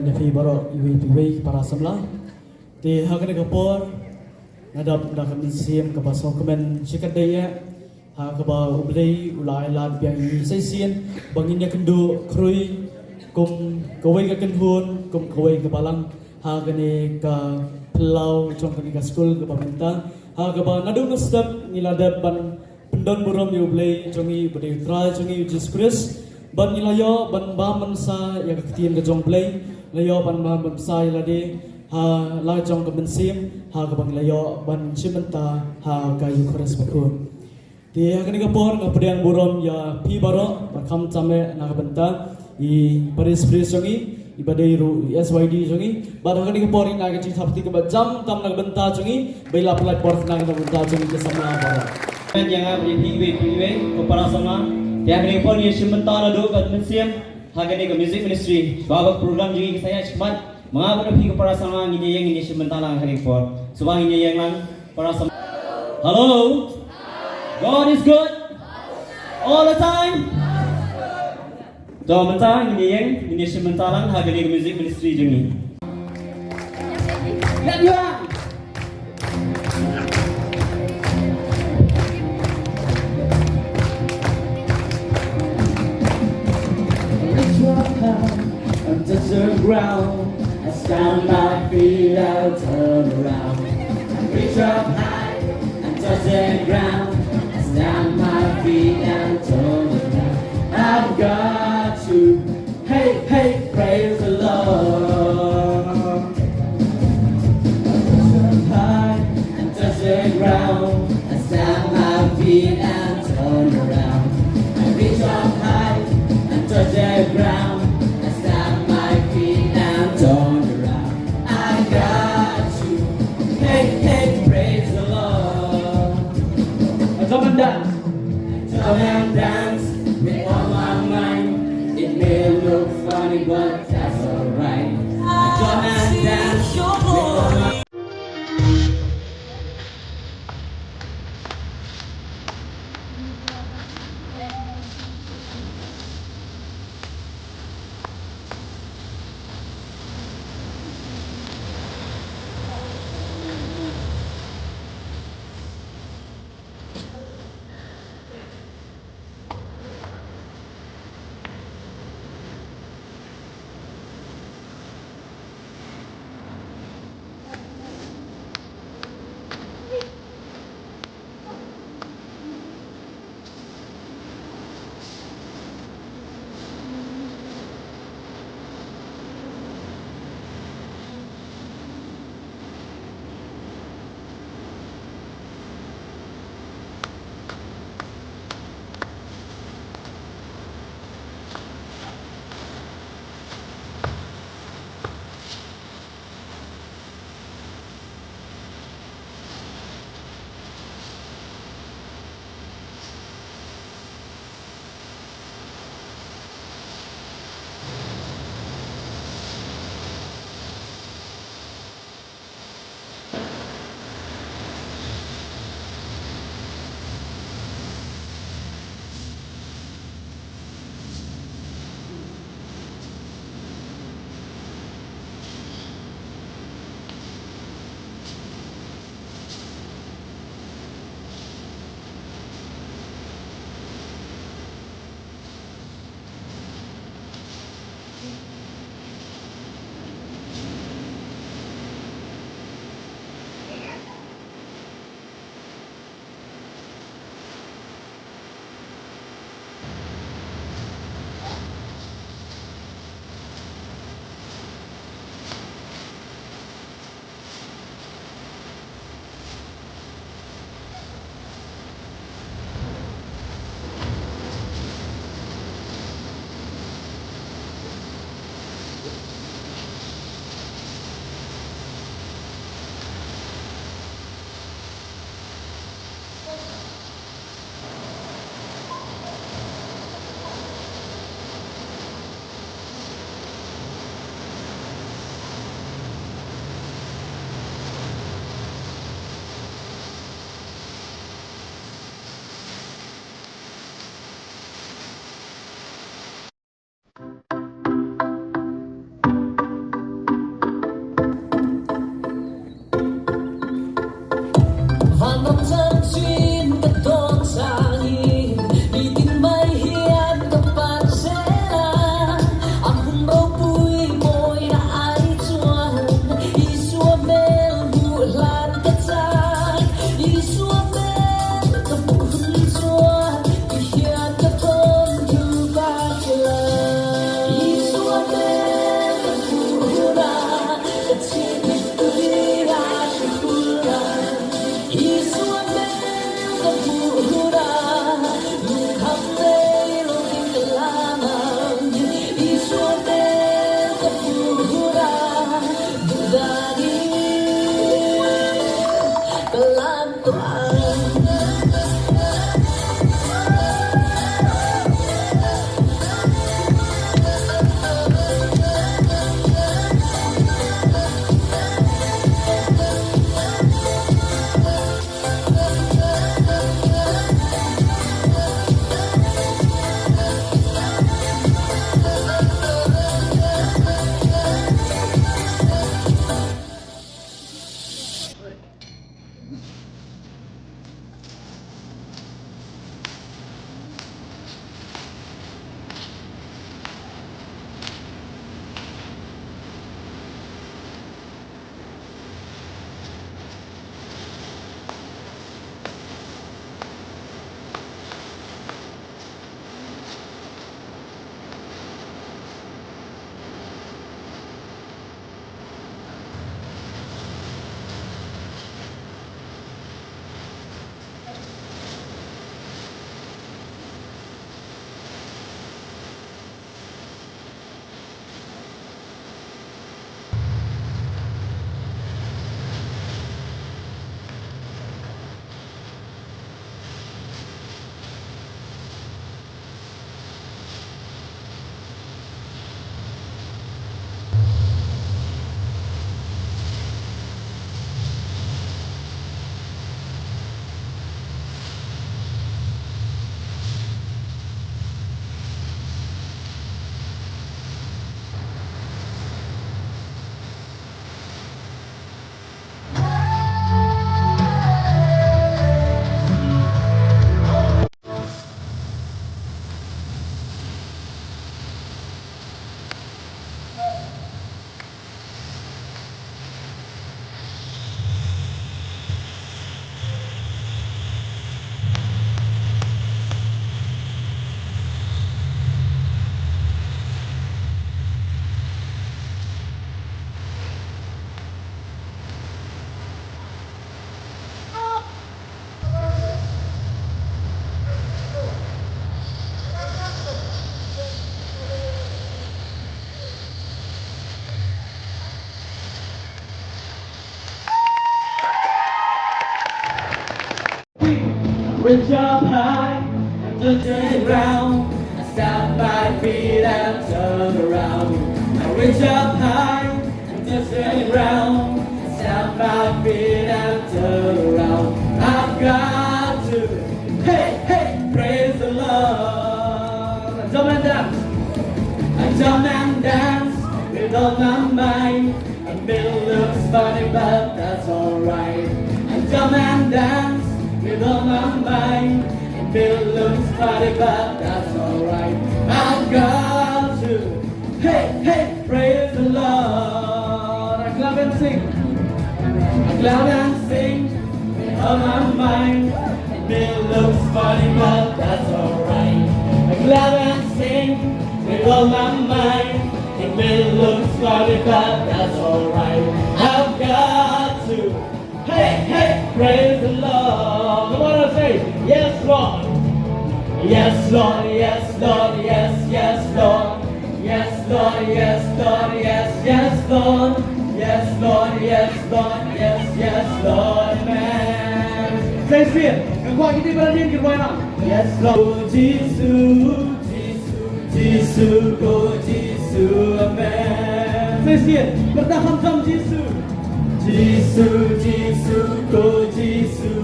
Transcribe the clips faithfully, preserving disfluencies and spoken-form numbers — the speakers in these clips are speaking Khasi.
Ïa phi baroh iwei pa iwei para samla. Te ha kane ka por nga dap da ka mynsiem kaba sngewkmen shikatdei ïa ha kaba U Blei u la ai lad biang ïa ngi sa shisien ba ngin ïakynduh khrui kum kawei ka kynhun, kum kawei ka balang ha kane ka phyllaw jong kane ka skul kaba mynta, ha kaba naduh mynstep ngi la dep ban pyndon burom ïa U Blei jong ngi, ba dei U Trai jong ngi U Jisu Khrist. Bad ngi la ïoh ban bam ban sah ïa ka ktien ka jong U Blei, la ïoh ban bam ban sah ïa lade ha la jong ka mynsiem, ha kaba ngi la ïoh ban shim bynta ha ka Eukharist bakhuid. Te ha kane ka por nga pdiang burom ïa phi baroh ba kham tam eh na ka bynta i baris baris jong ngi, i ba dei ruh i S Y D jong ngi. Bad ha kane ka por ngi ai ka jingthap kti kaba jam tam na ka bynta jong ngi, ba i la pynlait por na ka bynta jong ngi ki samla baroh. Kan ïa nga ba ïa phi iwei pa iwei ko para samla. Te ha kane ka por ngi shim bynta naduh ka mynsiem ha kane ka music ministry. Ba ba program jong ngi ka sa ïa shikmat. Ma nga bad phi ko para samla ngin ïeng ngin ïa shim bynta lang ha kane ka por. Sngewbha ngin ïeng lang para samla. Hello. God is good. All the time. To mynta ngin ïeng ngin ïa shim bynta lang ha kane ka music ministry jong ngi. Let me on. Reach up high and touch the ground. I stand my feet, I'll turn around. I reach up high and touch the ground. I stand my feet and turn around. I've got to, hey, hey, praise the Lord. I reach up high and touch the ground. I stand my feet and turn around. I reach up high and touch the ground. I stand my feet and turn around. I got you. Hey, hey, praise the Lord. Reach up high and touch the ground. I stamp my feet and turn around. I reach up high and touch the ground. I stamp my feet and turn around. I've got to, hey, hey, praise the Lord. I jump and dance. I jump and dance with all my might. It may look funny, but that's alright. I jump and dance with all my might. It may look funny, but that's alright. I've got to, hey, hey, praise the Lord. I clap and sing. I clap and sing with all my might. It may look funny, but that's alright. I clap and sing with all my might. It may look funny, but that's alright. I've got to, hey, hey, praise the Lord. Come on, I say, yes, Lord. Yes, Lord, yes, Lord, yes, yes, Lord. Yes, Lord, yes, Lord, yes, yes, Lord. Yes, Lord, yes, Lord, yes, yes, Lord, amen. Say, say it. Kan kwah kito para din, kito para. Yes, Lord. Jisu, Jisu, Jisu, ko Jisu, amen. Say, say it. Pyrta kham tam, Jisu. Jisu, Jisu, ko Jisu.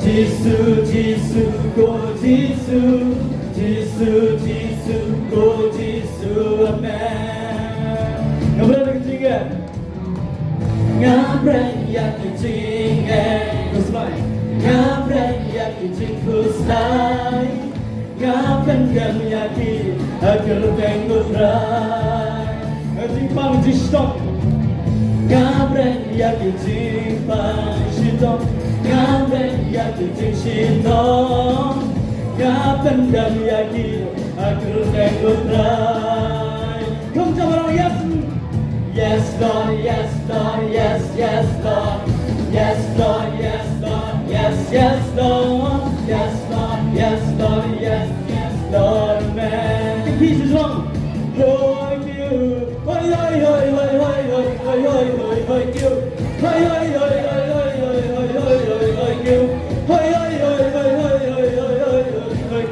Jisu, Jisu, ko Jisu. Jisu, Jisu, ko Jisu, amen. Nga bret ïa ka jingeh. Nga bret ïa ka jingeh. Khuslai. Nga bret ïa ka jingkhuslai. Nga pyndem ïa ki ha kyrteng U Trai. Ka jingpang jingshitom. Nga bret ïa ki jingpang shitom. Nga bret ïa ki jingshitom. Nga pyndem ïa ki ha kyrteng U Trai. Come on, yes. Yes, Lord, yes, Lord, yes, yes, Lord. Yes, Lord, yes, Lord, yes, yes, Lord. Yes, Lord, yes, Lord, yes, yes, Lord, amen. Ki phi shu jrong. Hoi kiu. Hoi, hoi, hoi, kiu. Hoi, hoi, hoi, kiu. Hoi, hoi, hoi,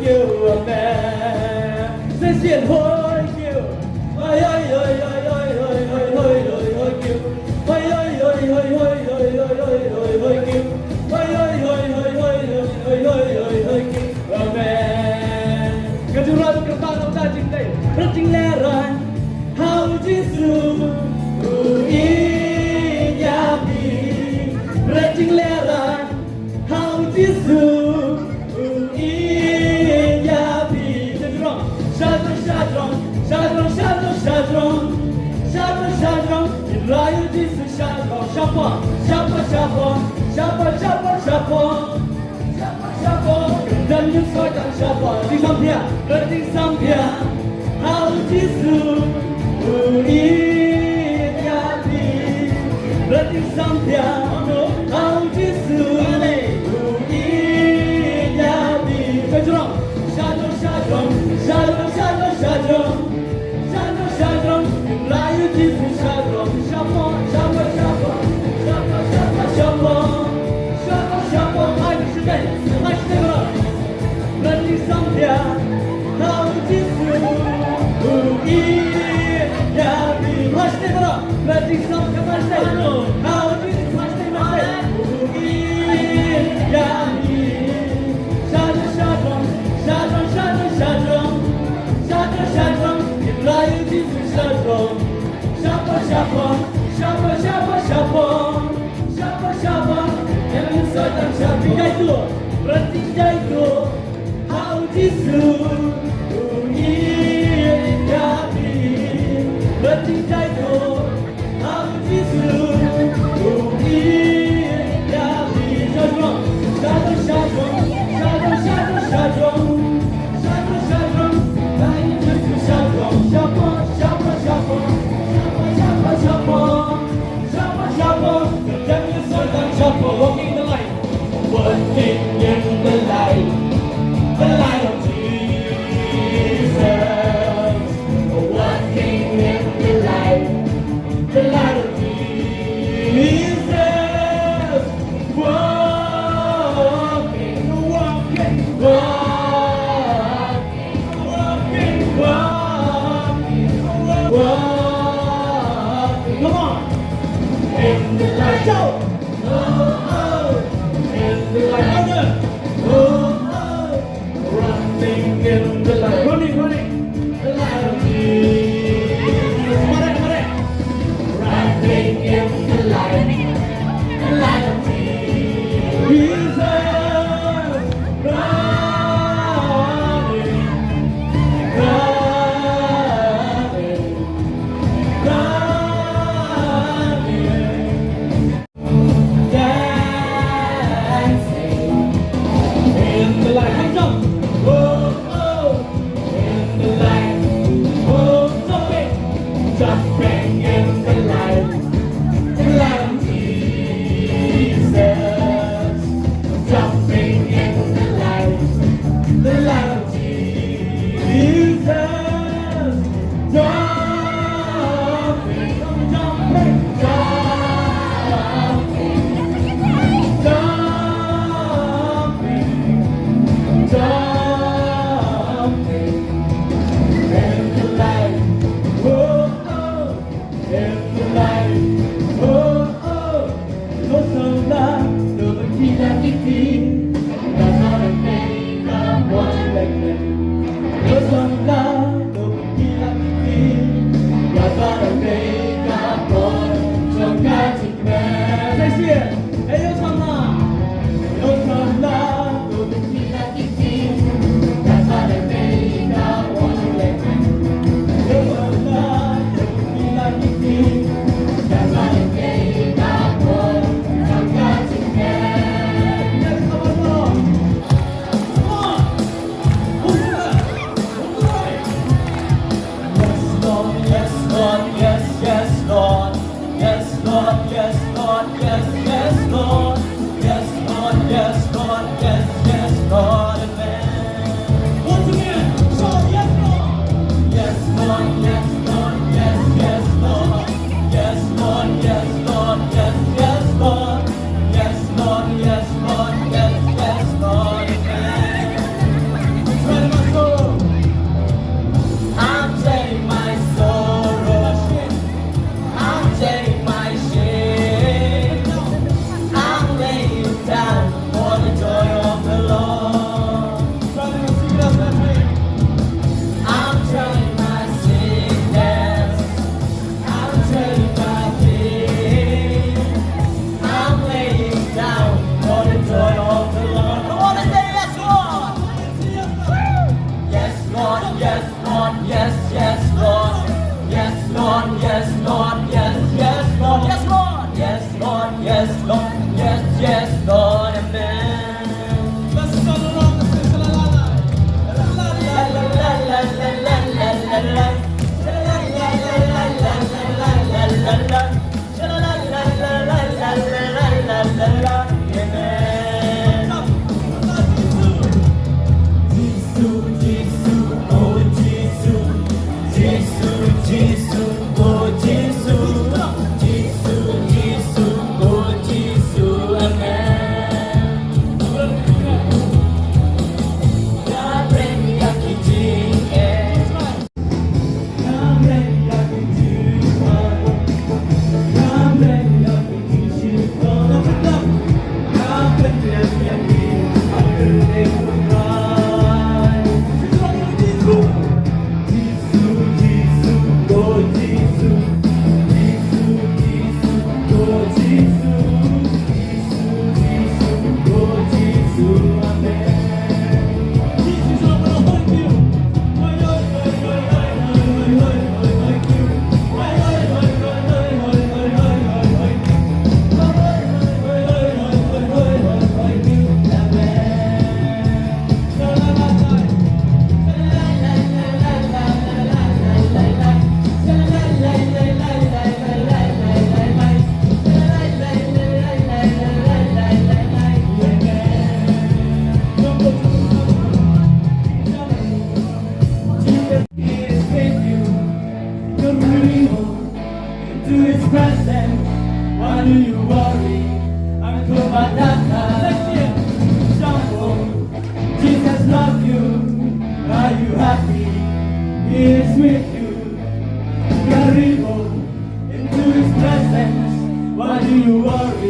kiu, amen. Session, hoi kiu. Hoi, hoi, hoi, kiu. Hoi, hoi, hoi, kiu. Hoi, hoi, hoi, kiu. Amen. Ka jingrai ka ba ka ba jingdei. Bret jinglehrain ha U Jisu u ïeit ïa phi. Bret jinglehrain ha U Jisu u ïeit ïa phi. Shadrong, shadrong, shadrong, shadrong, shadrong. Shadrong, shadrong, shadrong. Ïeit ïa U Jisu shadrong. Shaphrang, shaphrang, shaphrang. Shaphrang, shaphrang, shaphrang. Shaphrang, shaphrang. Dang ïa U Soitan shaphrang. Jingsamphiah, bret jingsamphiah ha U Jisu u ïeit ïa phi. Bret jingsamphiah ha U Jisu u ïeit ïa phi. Shadrong, shadrong, shadrong, shadrong, shadrong, shadrong. Shadrong, shadrong, ïeit ïa U Jisu shadrong. Shaphrang, shaphrang, shaphrang, shaphrang, shaphrang, shaphrang. Shaphrang, shaphrang, hai sdang, hai sdang. Bret jingsamphiah ha U Jisu u ïeit ïa phi. Hai sdang. Bret jingsamphiah, hai sdang. Ha U Jisu, hai sdang, hai sdang. U ïeit ïa phi. Shadrong, shadrong, shadrong, shadrong, shadrong. Shadrong, shadrong, ïeit ïa U Jisu shadrong. Shaphrang, shaphrang, shaphrang, shaphrang, shaphrang. Shaphrang, shaphrang, ïa U Soitan shaphrang. Jingjaituh, bret jingjaituh ha U Jisu u ïeit ïa phi. Bret jingjaituh ha U Jisu Go! Oh, oh, in the light. Oh, oh, running in the light. Running, running. The light of Jesus. Running in the light. The light of Jesus. Running, running, running. Dancing in the light. Jump. Oh, oh, in the light. Oh, jumping, jumping in the light. The light of Jesus. Jumping in the light. The light of Jesus. Jumping, jumping, jumping, jumping, jumping in the light. Oh, oh, in the light. Oh, oh. Yes, Lord, yes, Lord, yes, yes, Lord. Yes, Lord, yes, Lord, yes, yes, Lord. Yes, Lord, yes, Lord, yes, yes, Lord, amen. Once again, shout, yes, Lord. Yes, Lord, yes, Lord, yes, yes, Lord. Yes, Lord, yes, Lord, yes, yes, Lord. Yes, Lord, yes, Lord, yes, yes, Lord, amen. Let's try to go. I'm trading my sorrow. I'm trading my shame. I'm laying it down for the joy of the Lord. I'm trading my sickness. I'm trading my pain. I'm laying it down for the joy of the Lord. Come on and say, yes, Lord. Yes, Lord, yes, Lord, yes, yes, Lord. Yes, Lord, yes, Lord, yes, yes, Lord. Yes, Lord. Yes, Lord, yes, Lord, yes, yes, Lord, amen. Let's sing along, let's sing, la, la, la. La, la, la. Into his presence, why do you worry? Uncle Badaka, jump on. Jesus loves you. Are you happy? He is with you. Karibu into his presence. Why do you worry?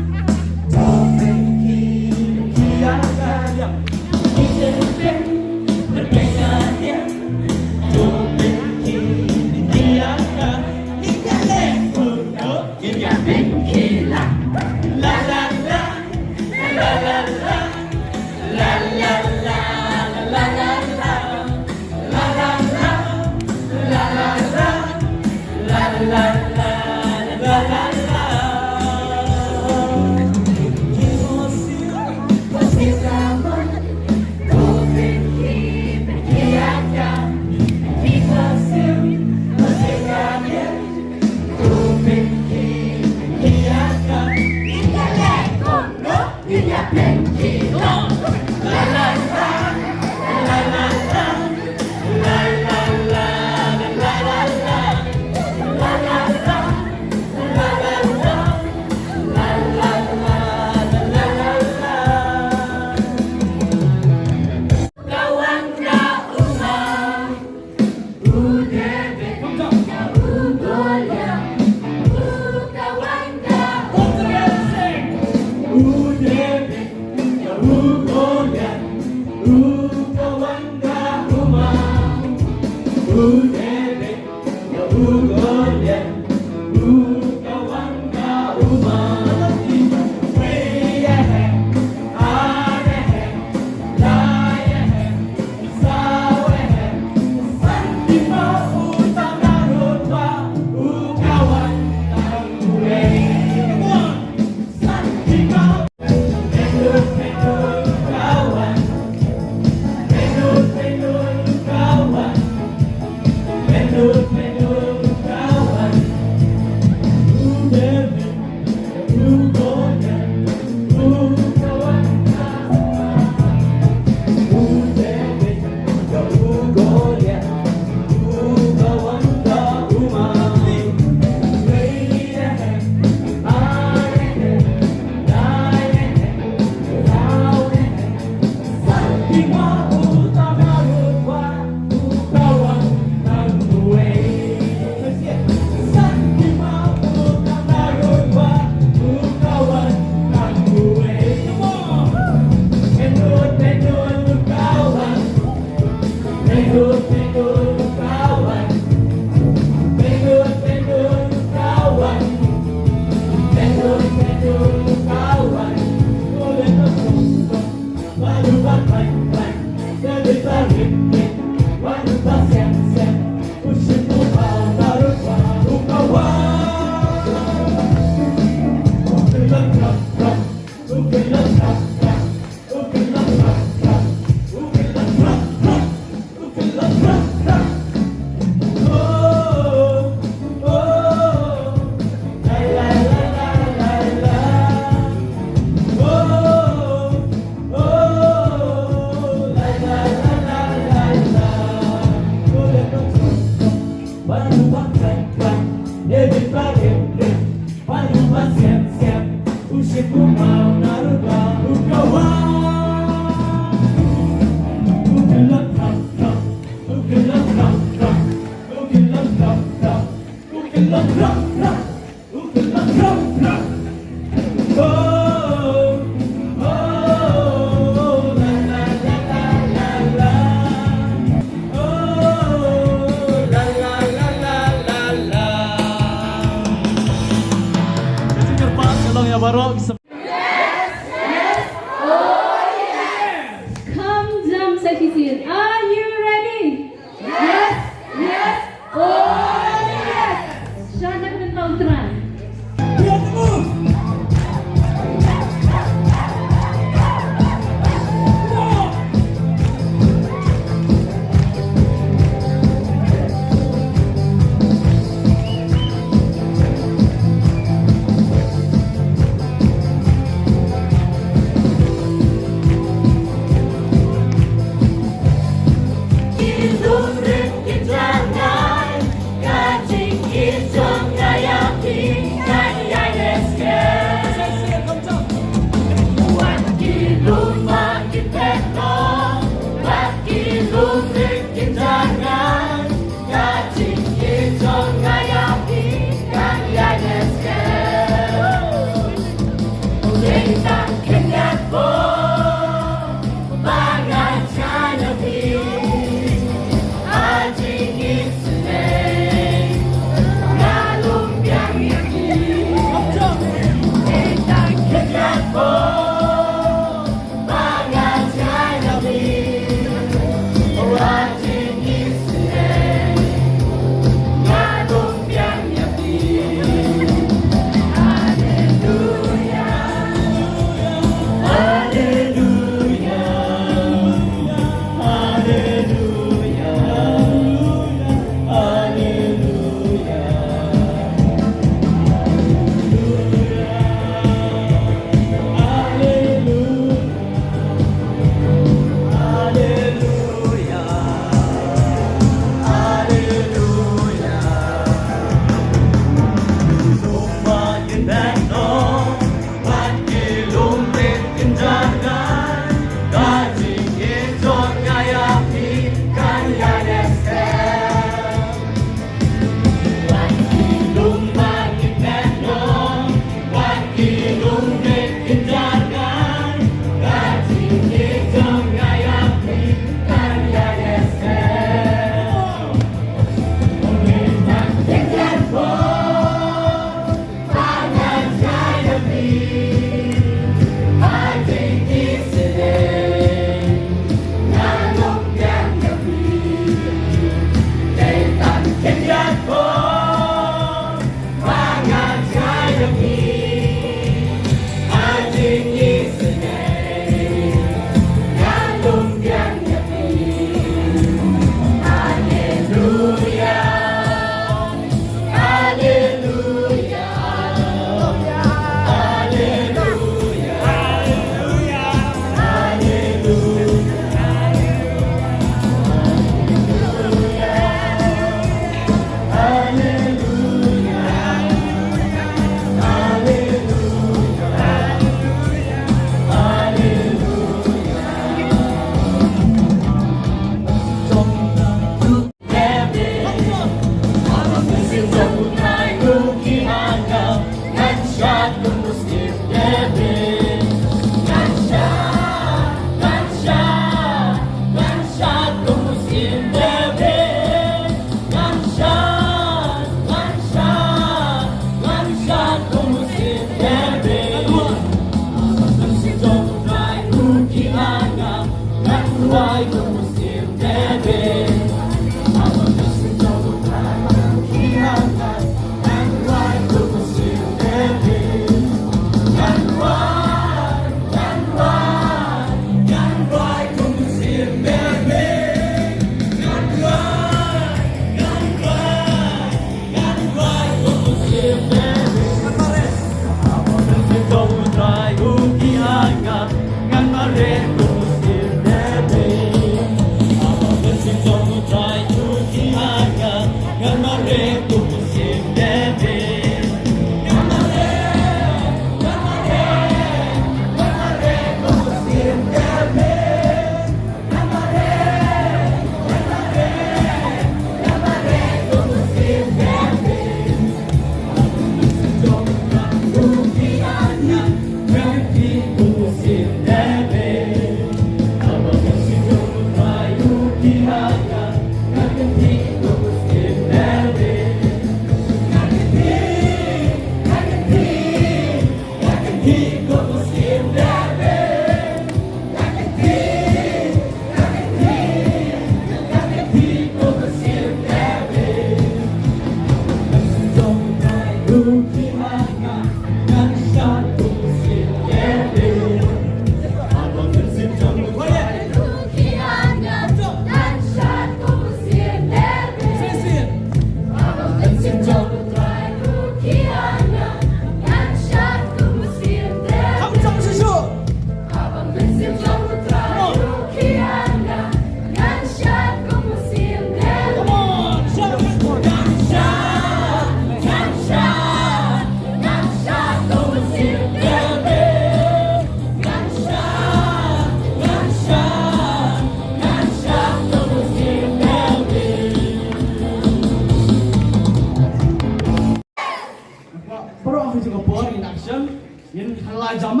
Baroh ha ka por in action, ngin kylla jam.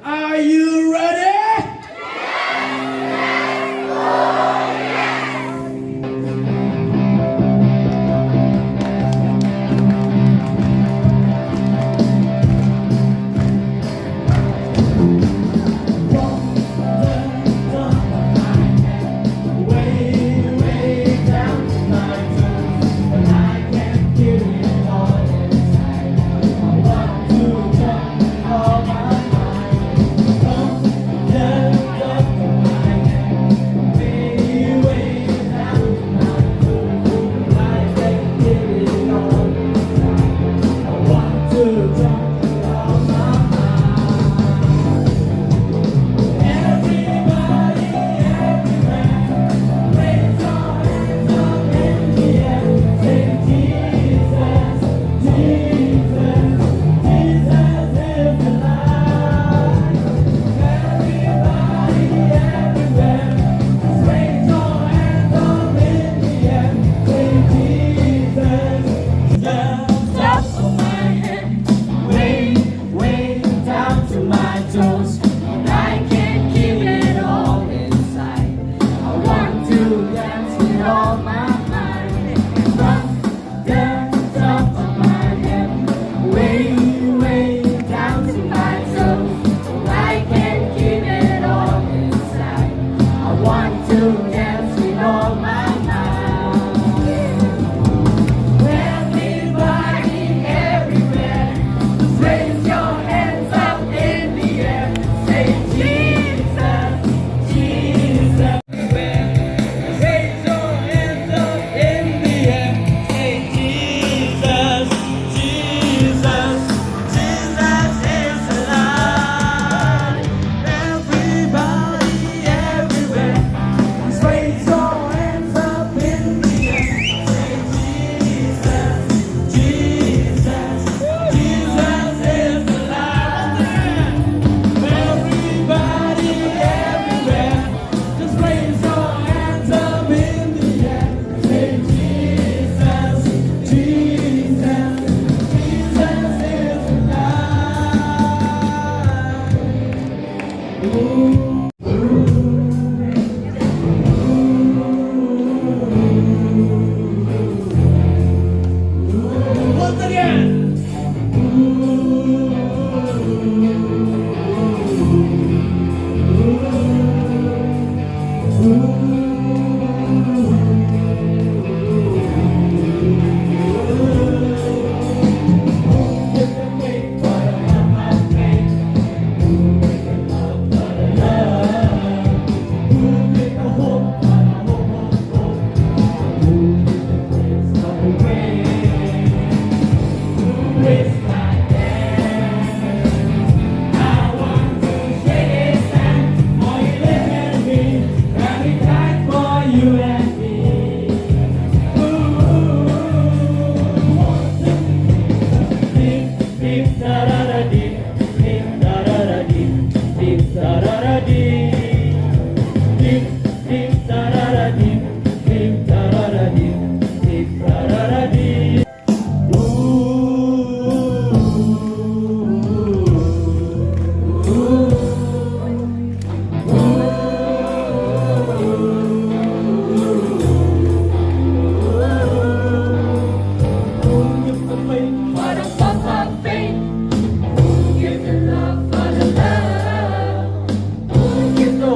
Are you ready?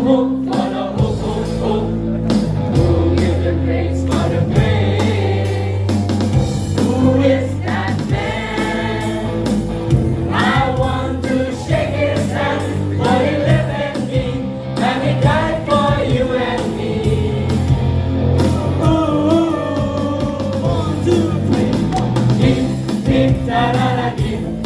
Hope for the hope, hope, hope. Who given thanks for the grace? Who is that man? I want to shake his hand, for he lived in me, and he died for you and me. Ooh, one, two, three, four. Dip, dip, da, da, da, dip.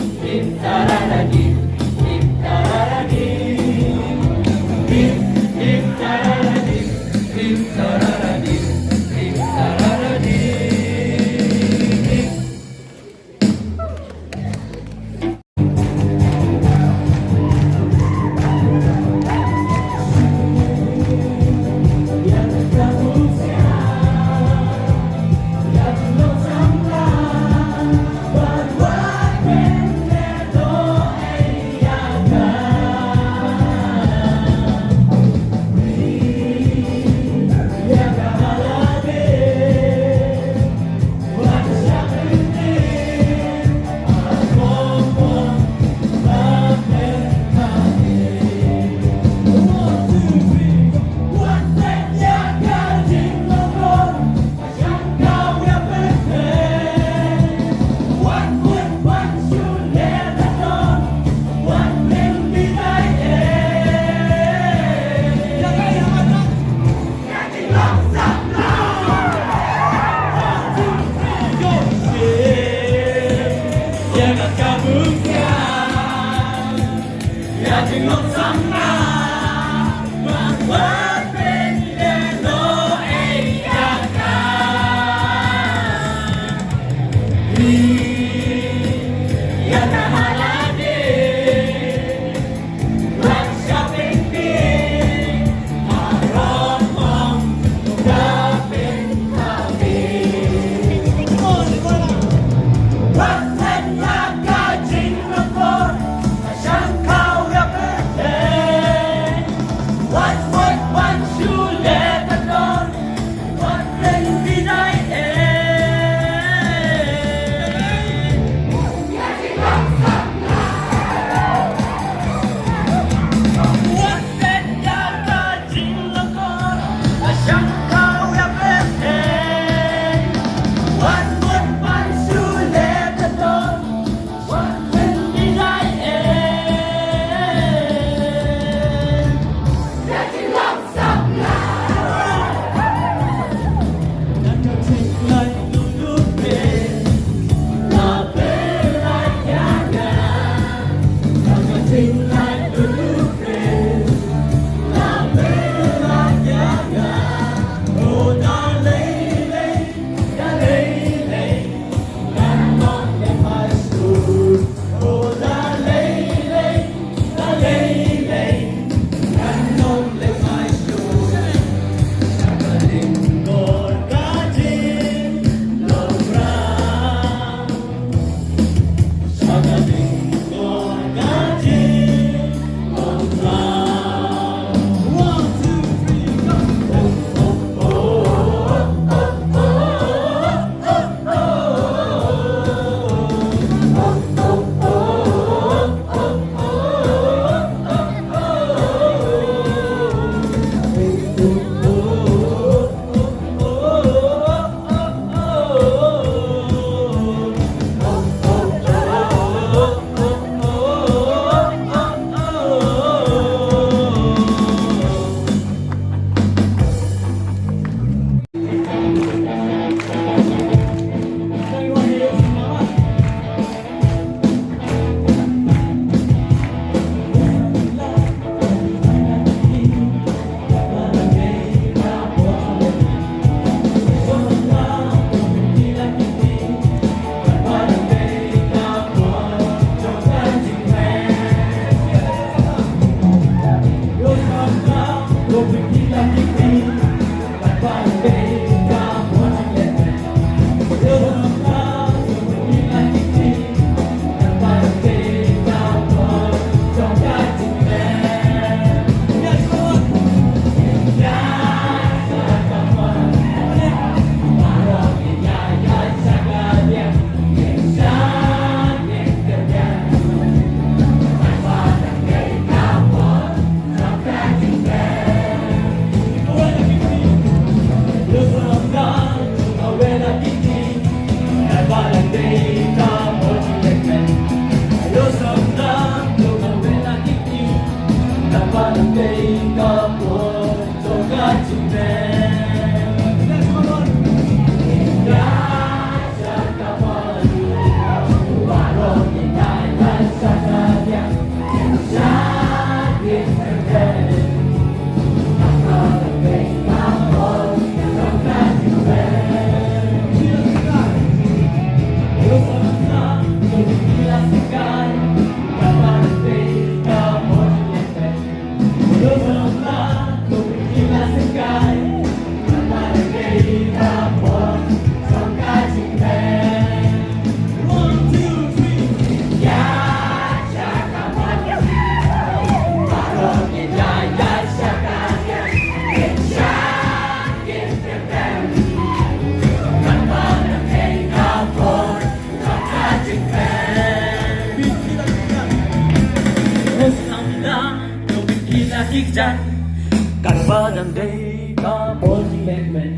Katba dang dei ka por jingmehmet,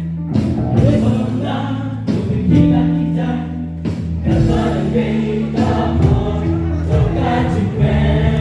ruh ba la, ruh ba la ki jam. Katba dang dei ka por jong ka jingmehmet.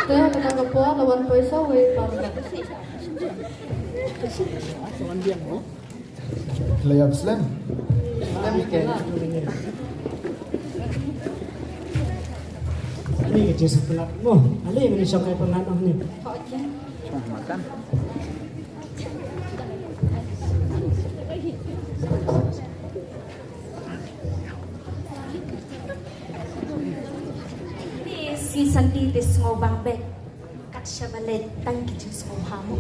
Te kata ka por la wan poi sa wei par. La ïap slem. Ni ka jingsaklap mo. Ale ngin shong kai pynat noh ni. Te sngi Sunday te sngewbang bad kat shaba leit tang ki jingsngewbha mo.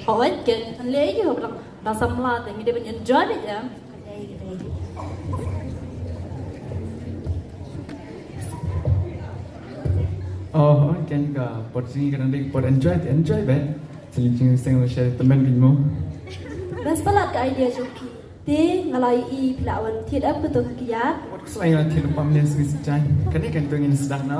Hooid, ken lei ïoh ba samla te ngi dei ban enjoy bad ïa. Oh, hooid, ken ka por jong ngi ka dang dei por enjoy te enjoy bad. Te jingseng sha tymmen bad mo. Best palat ka idea jong phi. Te nga la ïohi phi la wan thied ap ka tong ka ïa. Wat ku sa ïa thied pam ne sui sijai. Kane kan tong in sdang na.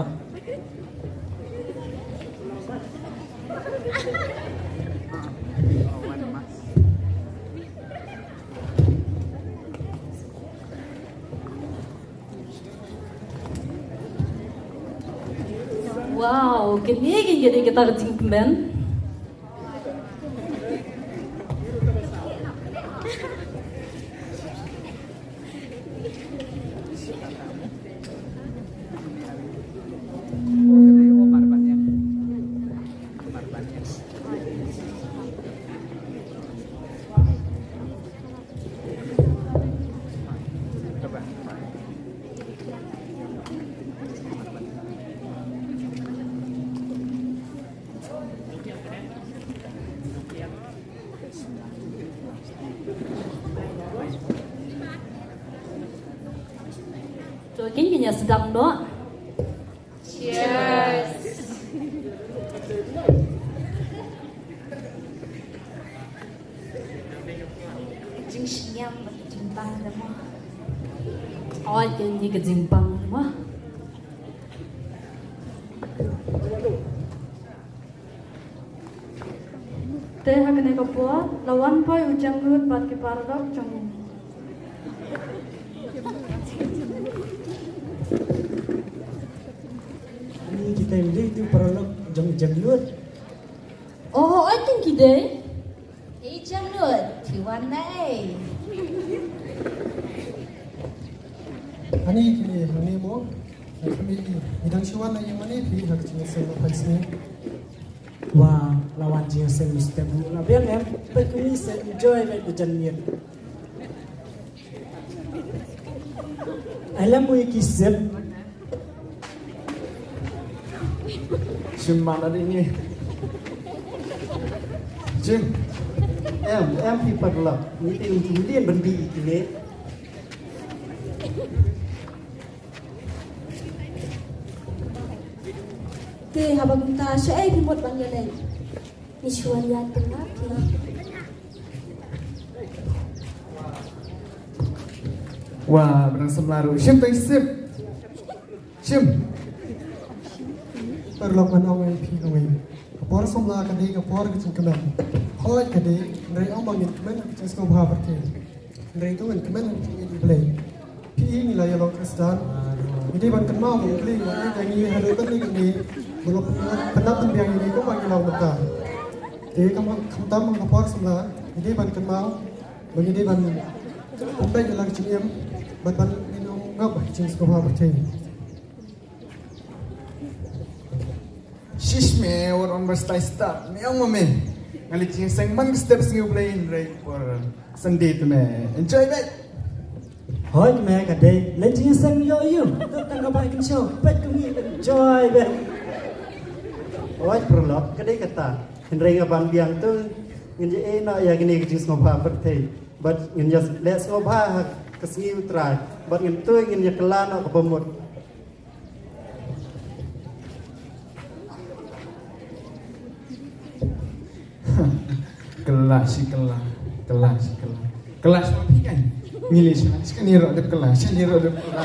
Wow, kane kan kane kata ka jingkmen. To kin kin ïa sdang noh. Cheers. Jingsngewbha, jingbang da mo. Oi, kin ïa ka jingbang da mo. Te ha kane ka por la wan poi u jangnud bad ki paralok jong u. Ani kita ini tu paralok jong jangnud. Oh, I think ki dei. Ei jangnud, phi wan na ei. Ani kini hani mo. Kini ni dang shu wan na ïa mane phi ha kini sel pa sini. Wa, la wan jingïaseng u step ruh la biang em, peit kumne sa enjoy bad ka janmiet. Ai la mui ki sep. Shim mana dei ni. Shim. Em, em phi paralok. Ni te un jingdien ban bi kine. Te haba kumta shaei phi mut ban ïaleit? Ngi shu wan ïaid pynlap hi. Wa, ba dang samla ruh. Shim tang sip. Shim. Paralok ngan ong ïa phi kawei. Ka por samla ka dei ka por ka jingkmen. Hooid ka dei, hynrei ym ba ngin kmen ka jingsngewbha pyrthei. Hynrei to ngin kmen ha ka jingïeit U Blei. Phi ngi la ïa long Khristan. Ngi dei ban kynmaw ba U Blei u la ai ïa ngi haduh kane kane. Ba la pyndap pynbiang ïa ngi kumba ngi long mynta. Te khamtam khamtam ha ka por samla ngi dei ban kynmaw ba ngi dei ban pynbeit ïa la ka jingim bad ban ngin ym ngap ha ka jingsngewbha pyrthei. Shish me, wat wan ba stai start. Me ong ma me. Nga leit jingseng man ka step sngi U Blei hynrei por Sunday te me. Enjoy bad. Hooid me ka dei. Leit jingseng ïoh ïoh. Tang ka bai kin show. Peit kumne enjoy bad. Hooid paralok ka dei kata. Hynrei nga ban biang tu ngin ïa ïeh noh ïa kine ka jingsngewbha pyrthei. Bad ngin ïa leh sngewbha ha ka sngi U Trai. Bad ngin tu ngin ïa kylla noh kaba mut. Kylla shi kylla, kylla shi kylla. Kylla shi phi kan. Ngi leh shi shi kan ïa roh dep kylla, shi ïa roh dep kylla.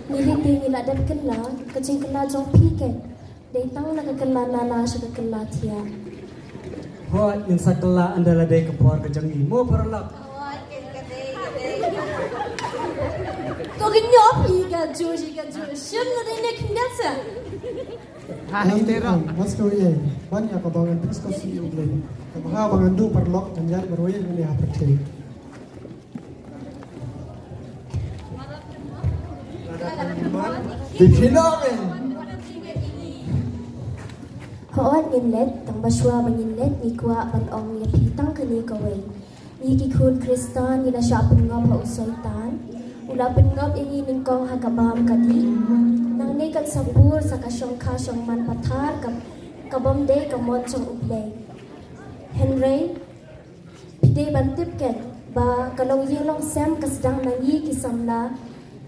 Ngi leh te ngi la dep kylla, ka jingkylla jong phi kan. Dei tang na ka kylla na na sha ka kylla thiah. Hooid, ngin sa kylla ynda la dei ka por ka jong ngi. Mo paralok. To ka ñiop hi ka ju hi ka ju. Shim na dei ne khyndiat sa. Ngan ïa ban ïa kaba ngan pynskhem ïa U Blei. Kaba ha ba ngan duh paralok ngan ïaid marwei lane ha pyrthei. Dei phi noh men. Hooid ngin leit, tang ba shuwa ba ngin leit ngi kwah ban ong ïa phi tang kane kawei. Ngi ki khun Khristan ngi la shah pynngop ha u Soitan. U la pynngop ïa ngi nyngkong ha ka bam ka dih. Nangne kan sa bun sa ka shongkha shongman pathar ka, ka bym dei ka mon jong U Blei. Hynrei phi dei ban tip keiñ ba ka longïing longsem ka sdang na ngi ki samla,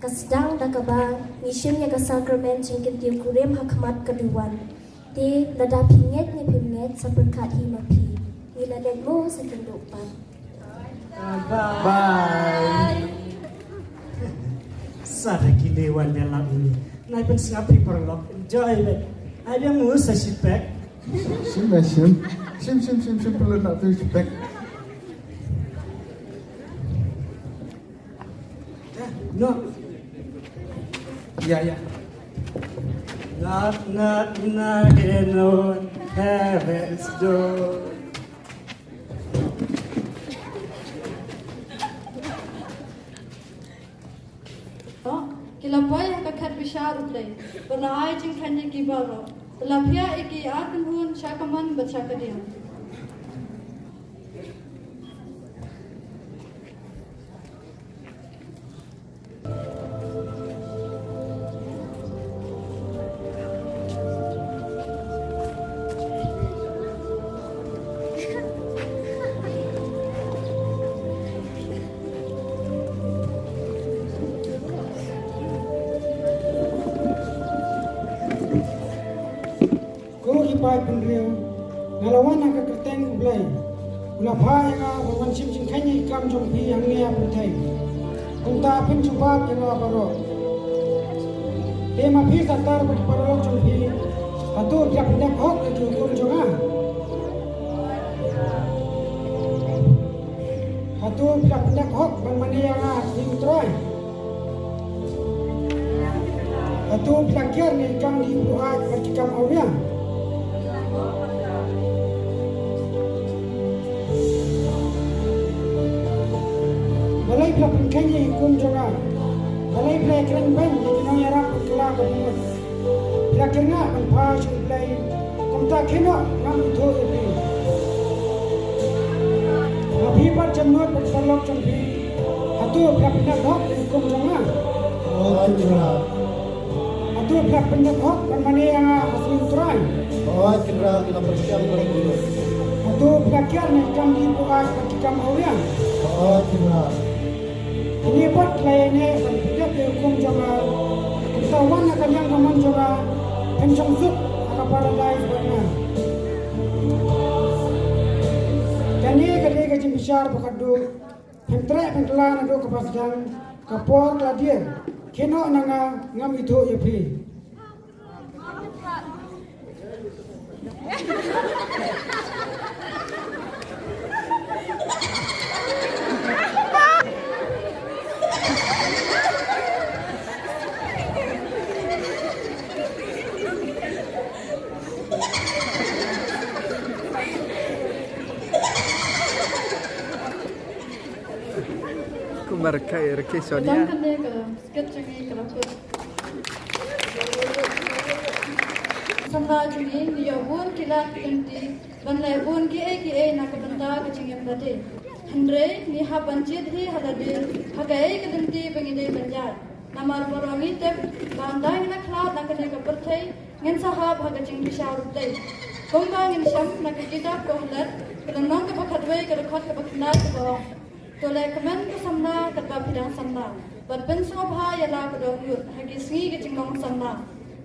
ka sdang da kaba ngi shim ïa ka sakramen jingkyntiew kurim ha khmat ka duwan. Te lada phi ngeit ne phim ngeit, sa pyrkhat hi ma phi. Ngi la leit mo, sa kynduh pat. Bye. Sa da ki lei wan da lap ini. Nai pynsngap phi paralok. Enjoy beit. Ai biang mo, sa shipek. Shim, shim. Shim, shim, shim, shim, perlu nak tu shipek. No. Ya, ya. Knock, knock, knocking on heaven's door. Oh, ki la poi ha ka khat bishar U Blei. Ba la ai jingkhein ïa ki baroh. Ba la phiah ïa ki ar kynhun sha ka mon bad sha ka diang. Ko ki paid bynriew, nga la wan ha ka kyrteng U Blei. U la phah ïa nga ban wan shim jingkheiñ ïa ki kam jong phi hangne ha pyrthei. Kumta phin jubab ïa nga baroh. Te ma phi sartar bad ki paralok jong phi, hato phi la pyndep hok ïa ki hukum jong nga? Hato phi la pyndep hok ban mane ïa nga ha ka sngi U Trai? Hato phi la kiar na ki kam dih buaid bad ki kam awria? Balei phi la pynkheiñ ïa ki hukum jong nga? Balei phi la ïakren beiñ ïa ki nongïarap bad kylla ka bamut? Phi la kyrngah ban phai sha U Blei, kumta khie noh, ngam ithuh ïa phi. Ma phi bad Jemnud bad paralok jong phi, hato phi la pyndep hok ïa ki hukum jong nga? Hooid Kynrad. Hato phi la pyndep hok ban mane ïa nga ha sngi U Trai? Hooid Kynrad, ngi la pyrshang ban mane. Hato phi la kiar na ki kam dih buaid bad ki kam awria? Hooid Kynrad. Kine pat ki la ïaineh ban pyndep ïa ki hukum jong nga. Kumta wan ha ka liang ka mon jong nga, phin shong suk ha ka paradais bad nga. Kane ka dei ka jingbishar ba khatduh. Phin treh phin kylla naduh kaba sdang, ka por ka la dier. Khie noh na nga, ngam ithuh ïa phi. Kumar kai rke Sonia. Tang kane ka skit jong ngi ka la kut. Samla jong ngi, ngi ïoh bun ki lad ki lynti ban leh bun kiei kiei na ka bynta ka jingim lade. Hynrei ngi hap ban jied hi ha lade ha kaei ka lynti ba ngi dei ban ïaid. Namar baroh ngi tip ba ynda ngi la khlad na kane ka pyrthei, ngin sa hap ha ka jingbishar U Blei. Kumba ngin shem na ka kitab Kohelet, ka lynnong kaba khatwei, ka dkhot kaba khyndai kaba ong: To leh kmen ko samla katba phi dang samla, bad pynsngewbha ïa la ko dohnud ha ki sngi ka jinglong samla.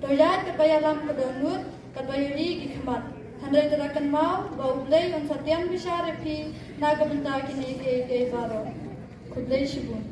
To ïaid katba ïalam ko dohnud, katba ïohi ki khmat. Hynrei to da kynmaw ba U Blei un sa tian bishar ïa phi na ka bynta kine kiei kiei baroh. Khublei shibun.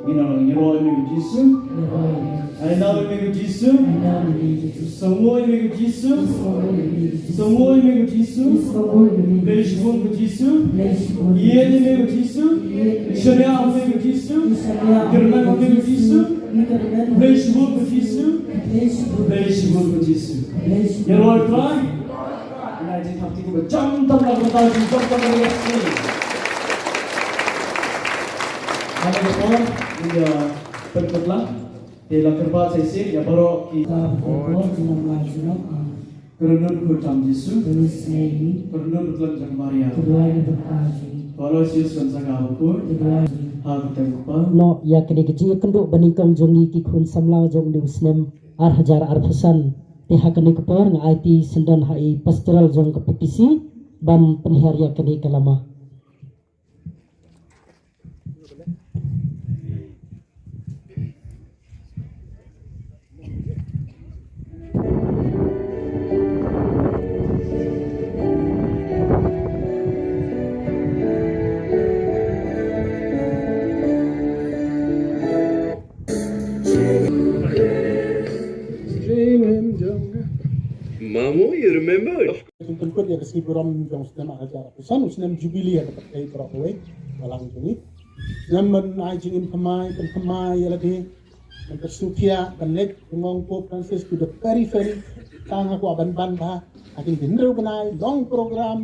Ngi nang ngi roi me ko Jisu. Ai nang me ko Jisu. Sngewbha me ko Jisu. Sngewbha me ko Jisu. Blei shibun ko Jisu. Ïeit me ko Jisu. Shaniah me ko Jisu. Kyrmen me ko Jisu. Blei shibun ko Jisu. Blei shibun ko Jisu. Ngi roi Trai. Ïa jingthap kti kiba jam tam na ka bynta jong ka bynta jong ka sngi. Ha kane ka por, ïa, pynkylla, te la kyrpad sa shisien ïa baroh ki. Kyrkhu tam Jisu. Kyrkhu tam Maria. Aloysius Gonzaga Bakhuid. Ha ka kyrteng u Kpa. Noh ïa kane ka jingïakynduh banyngkong jong ngi ki khun samla jong u snem ar hajar arphew san. Te ha kane ka por nga aiti syndon ha i pastoral jong ka P T C ban pynhiar ïa kane ka lama. Mamu, you remember? Jingpynkut ïa ka sngi burom jong u snem ar hajar arphew san, u snem jubili ha ka pyrthei baroh kawei, balang jong ngi. Snem ban ai jingim thymmai, pynthymmai ïa lade, ban pyrshah ban leit pynngong Pope Francis to the periphery, tang ha kwah ban ban bha ha kine ki hynriew bnai, long program,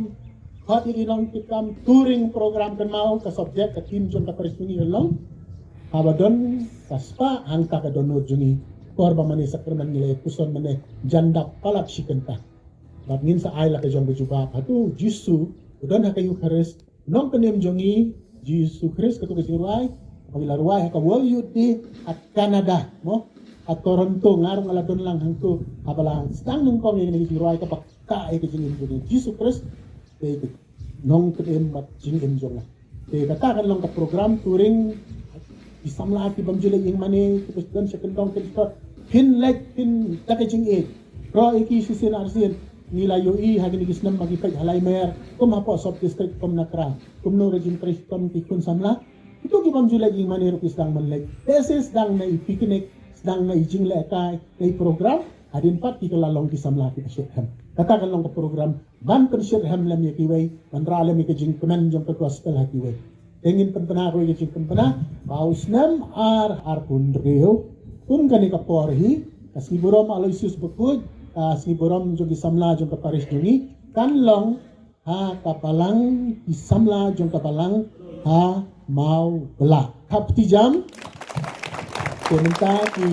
khot ïa ki nongkitkam, touring program, kynmaw ka subject, ka theme jong ka parish jong ngi ka long, haba don ka spah hangta ka dohnud jong ngi. Por ba mane sakramen ngi la ïa puson mane jan dap palat shi kynta. Bad ngin sa ai la ka jong ka jubab, hato u Jisu u don ha ka Eukharist, u nongpynim jong ngi, Jisu Khrist, kato ka jingrwai ba ngi la rwai ha ka World Youth Day ha Canada, mo, ha Toronto. Nga ruh nga la don lang hangto, haba la sdang nyngkong ïa kane ka jingrwai kaba kah ïa ka jingim jong ngi, Jisu Khrist dei ka nongpynim bad jingim jong nga. Te kata kan long ka program touring, ki samla ki bym ju leh ïing mane, ki bym don sha kyndong kyndong, phin leit, phin da ka jingïeit. Baroh ïa ki shisien arsien, ngi la ïohi ha kine ki snem ba ngi peit ha Laimer, kum hapoh sub district kum na Kra, kumno ka jingtrei shitom ki khun samla. Kito ki bym ju leh ïing mane ruh ki sdang ban leit. Te sdang na i picnic, sdang na i jinglehkai, na i program, hadien pat ki kylla long ki samla kiba shitrhem. Kata kan long ka program ban pynshitrhem lem ïa kiwei, ban rah lem ïa ka jingkmen jong ka gospel ha kiwei. Te ngin pynbna ruh ïa ka jingpynbna ba u snem ar hajar arphew hynriew, kum kane ka por hi, ka sngi burom Aloysius Bakhuid, ka sngi burom jong ki samla jong ka parish jong ngi, kan long ha ka balang ki samla jong ka balang ha Mawblah. Khapti jam. Te mynta ki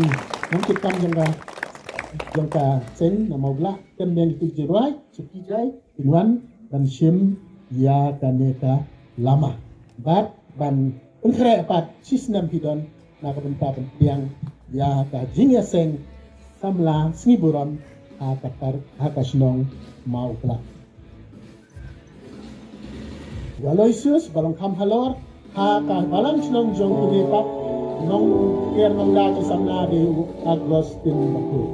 nongkitkam jong ka, jong ka seng na Mawblah, kem biang ki jingrwai, suk ki jai, kin wan ban shim ïa kane ka lama. Bad ban pynkhreh pat shi snem hi don na ka bynta ban pdiang ïa ka jingïaseng samla sngi burom ha ka tar, ha ka shnong Mawblah. Aloysius ba long kham halor ha ka balang shnong jong kine pat nongker nongda ki samla dei u Augustine Bakhuid.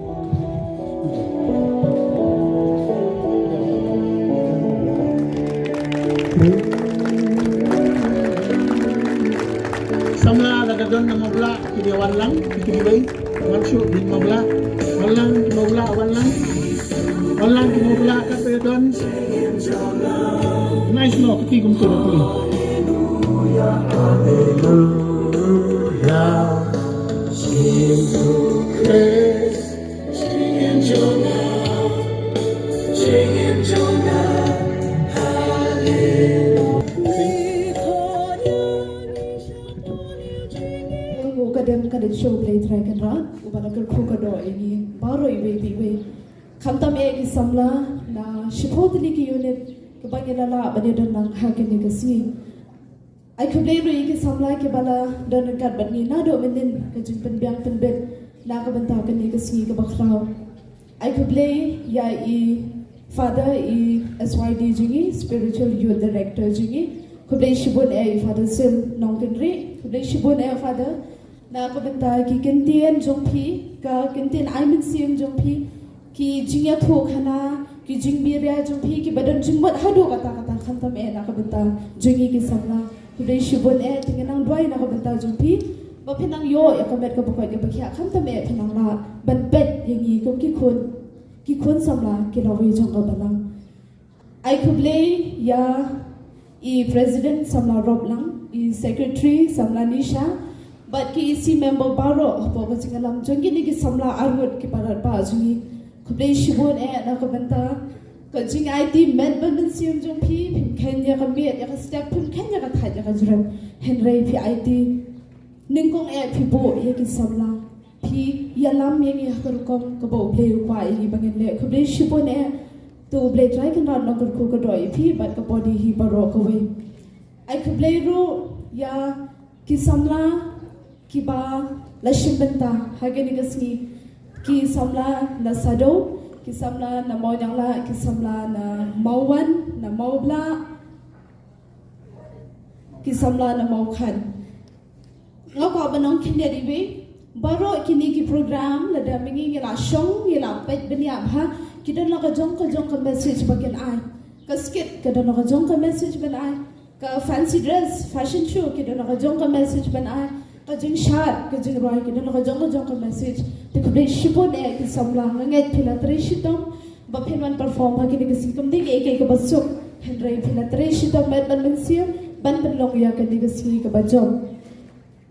Samla la ka don na Mawblah. Ki dei wan lang, ki dei wei, wan shuh, ki Mawblah, wan lang, ki Mawblah, wan lang, wan lang, ki Mawblah, ka pe don. Nice no, ki kum tu. Hallelujah, sing to praise. Singing Jonah, singing Jonah. Kyrkhu ka doh ïa ngi baroh iwei pa iwei. Khamtam eh ki samla na shiphew tylli ki unit kiba ngi la lah ban ïadon lang ha kane ka sngi. Ai khublei ruh ïa ki samla kiba la don ryngkat bad ngi naduh mynnin ka jingpynbiang pynbit na ka bynta kane ka sngi kaba khraw. Ai khublei ïa i Father, i S Y D jong ngi, Spiritual Youth Director jong ngi. Khublei shibun eh i Father Sim Nongkynrih. Khublei shibun eh Father na ka bynta ki kyntien jong phi, ka kyntien ai mynsiem jong phi, ki jingïathuhkhana, ki jingbiria jong phi kiba don jingmut haduh katta katta, khamtam eh na ka bynta jong ngi ki samla. Khublei shibun eh, te ngi nang duwai na ka bynta jong phi ba phin nang ïoh ïa ka met kaba koit kaba khiah, khamtam eh phin nang lah ban peit ïa ngi kum ki khun, ki khun samla ki lawei jong ka balang. Ai khublei ïa i President Samla Roplang, i Secretary Samla Nisha, bad ki E C member baroh hapoh ka jingïalam jong kine ki samla arngut kiba radbah jong ngi. Khublei shibun eh na ka bynta ka jingaiti met bad mynsiem jong phi, phim kheiñ ïa ka miet ïa ka step, phim kheiñ ïa ka thait ïa ka jrem. Hynrei phi aiti nyngkong eh, phi buh ïa ki samla, phi ïalam ïa ngi ha ka rukom kaba U Blei u kwah ïa ngi ba ngin leh. Khublei shibun eh. To U Blei Trai Kynrad un kyrkhu ka doh ïa phi bad ka body hi baroh kawei. Ai khublei ruh ïa ki samla kiba la shim bynta ha kane ka sngi, ki samla na Sadooh, ki samla na Mawnianglah, ki samla na Mawwan, na Mawblah, ki samla na Mawkhan. Nga kwah ban ong khyndiat iwei, baroh kine ki program lada ma ngi ngi la shong, ngi la peit bniah bha, ki don la ka jong ka jong ka message ba kin ai. Ka skit ka don la ka jong ka message ban ai. Ka fancy dress, fashion show, ki don la ka jong ka message ban ai. Ka jingshad, ka jingrwai, ki don la ka jong ka jong ka message. Te khublei shibun eh ki samla, nga ngeit phi la trei shitom ba phin wan perform ha kine ki sngi. Kam dei kaei kaei kaba suk, hynrei phi la trei shitom met bad mynsiem ban pynlong ïa kane ka sngi kaba jop.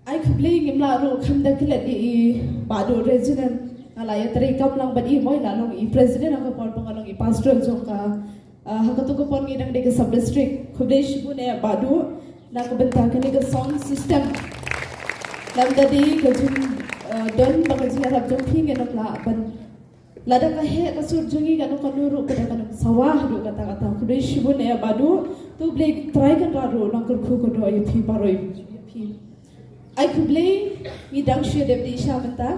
Ai khublei, ngim lah ruh kham da klet ïa i Bah Duh Reginald, nga la ïatrei kam lang bad i, mo, i la long i president ha ka por ba nga long i pastor jong ka, ah, ha kato ka por ngi dang dei ka sub district. Khublei shibun eh Bah Duh na ka bynta kane ka sound system. Lada dei ka jing, ah, don bad ka jingïarap jong phi ngin ym lah ban, lada ka heh ka sur jong ngi kano kano ruh, ka da kan ym sawa haduh katta katta. Khublei shibun eh Bah Duh. To U Blei Trai Kynrad ruh un kyrkhu ka doh ïa phi baroh ïa phi. Ai khublei, ngi dang shu dep dih sha mynta.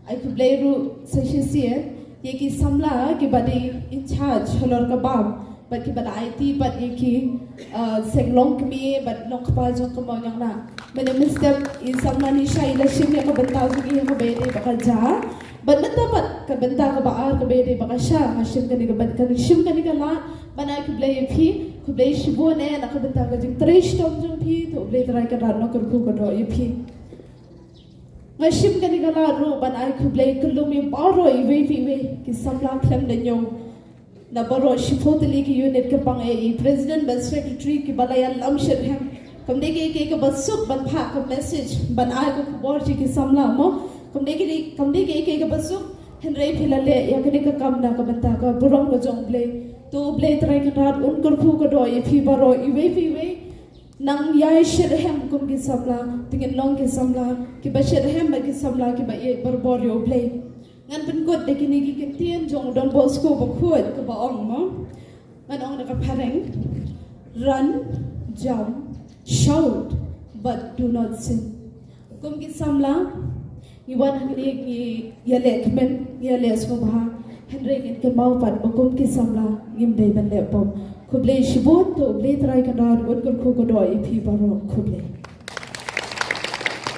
Ai khublei ruh sa shisien ïa ki samla kiba dei in charge halor ka bam bad kiba la aiti bad ïa ki, ah, seng longkmie bad longkpa jong ka Mawnianglah. Mynne mynstep i samla Nisha i la shim ïa ka bynta jong i ha kaba ïadei bad ka ja. Bad mynta pat ka bynta kaba ar kaba ïadei bad ka sha, nga shim kane ka bynta, nga shim kane ka lad ban ai khublei ïa phi. Khublei shibun eh na ka bynta ka jingtrei shitom jong phi. To U Blei Trai Kynrad un kyrkhu ka doh ïa phi. Nga shim kane ka lad ruh ban ai khublei kyllum ïa baroh iwei pa iwei ki samla khlem da ñiew na baroh shiphew tylli ki unit, kyrpang eh i president bad secretary kiba la ïalam shitrhem. Kam dei kaei kaei kaba suk ban phah ka message ban ai ka khubor sha ki samla, mo. Kam dei kaei, kam dei kaei kaei kaba suk, hynrei phi la leh ïa kane ka kam na ka bynta ka burom ka jong U Blei. To U Blei Trai Kynrad un kyrkhu ka doh ïa phi baroh iwei pa iwei. Nang ïai shitrhem kum ki samla, te ngin long ki samla kiba shitrhem bad ki samla kiba ïeit barabor ïa U Blei. Ngan pynkut da kine ki kyntien jong u Don Bosco bakhuid kaba ong, mo. Ngan ong da ka phareng: Run, jump, shout, but do not sin. Kum ki samla, ngi wan hangne ngi ïaleh kmen, ngi ïaleh sngewbha, hynrei ngin kynmaw pat ba kum ki samla ngim dei ban leh pop. Khublei shibun, to U Blei Trai Kynrad un kyrkhu ka doh ïa phi baroh. Khublei.